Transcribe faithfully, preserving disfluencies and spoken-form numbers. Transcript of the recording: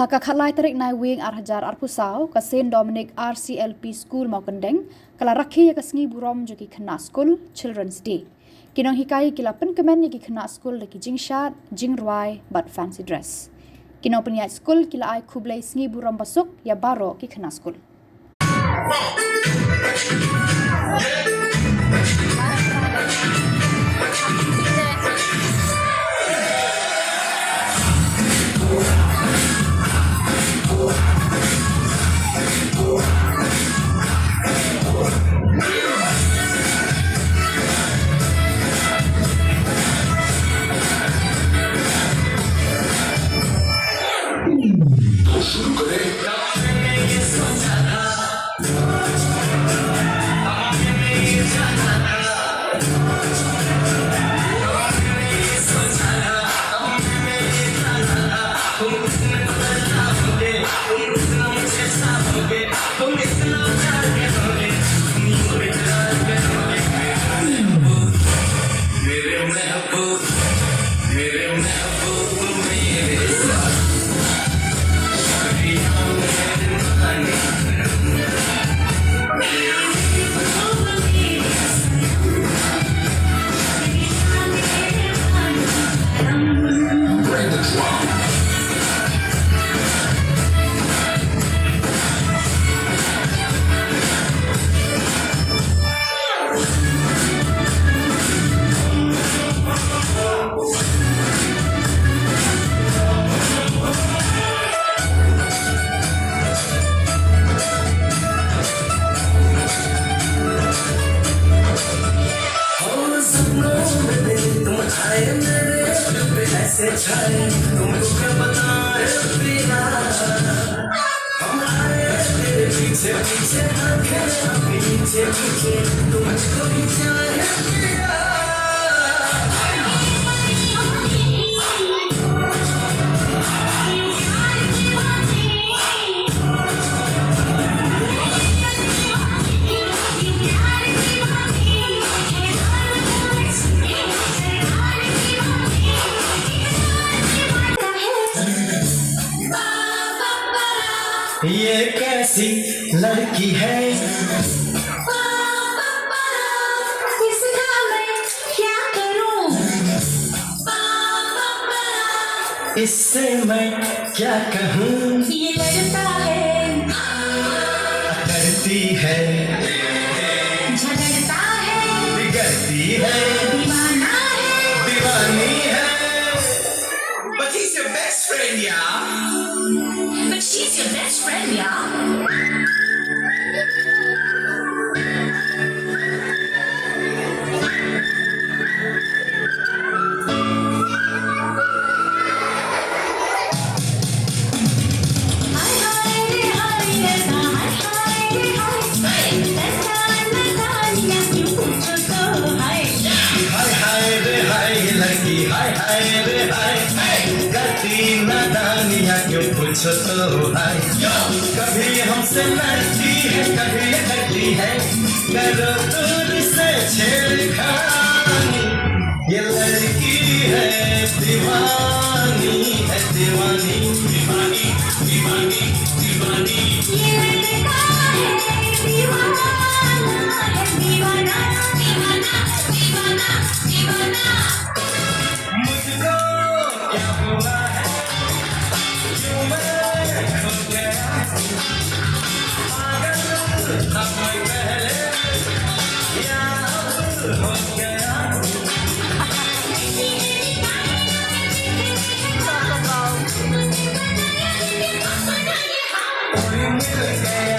Ha ka khatlai tarik Naiwieng ar hajar arphew saw, ka Saint Dominic R C L P School Mawkyndeng ka la rakhe ïa ka sngi burom jong ki khynnah skul, Children's Day. Ki nonghikai ki la pynkmen ïa ki khynnah skul da ki jingshad, jingrwai bad fancy dress. Ki nongpynïaid skul ki la ai khublei sngi burom basuk ïa baroh ki khynnah skul. ये कैसी लड़की है? इसका मैं क्या करूं? इससे मैं क्या कहूं? ये लड़ता है, अकड़ती है, झगड़ता है, बिगड़ती है, दीवाना है, दीवानी है। But he's your best friend, yeah. But she's your best friend, yeah. हाय हाय रे हाय, ये लड़की हाय हाय रे हाय, करती नादानियां क्यों पूछो तो हाय। कभी हमसे लड़ती है, कभी ये डरती है, करो दूर से छेड़खानी। ये लड़की है दीवानी, है दीवानी, दीवानी, दीवानी, दीवानी। ये लड़का है दीवाना, है दीवाना, दीवाना, दीवाना, दीवाना। मुझको क्या हुआ है, क्यों मैं खो गया हूँ? पागल था मैं पहले, या अब हो गया हूँ? कोई मिल गया।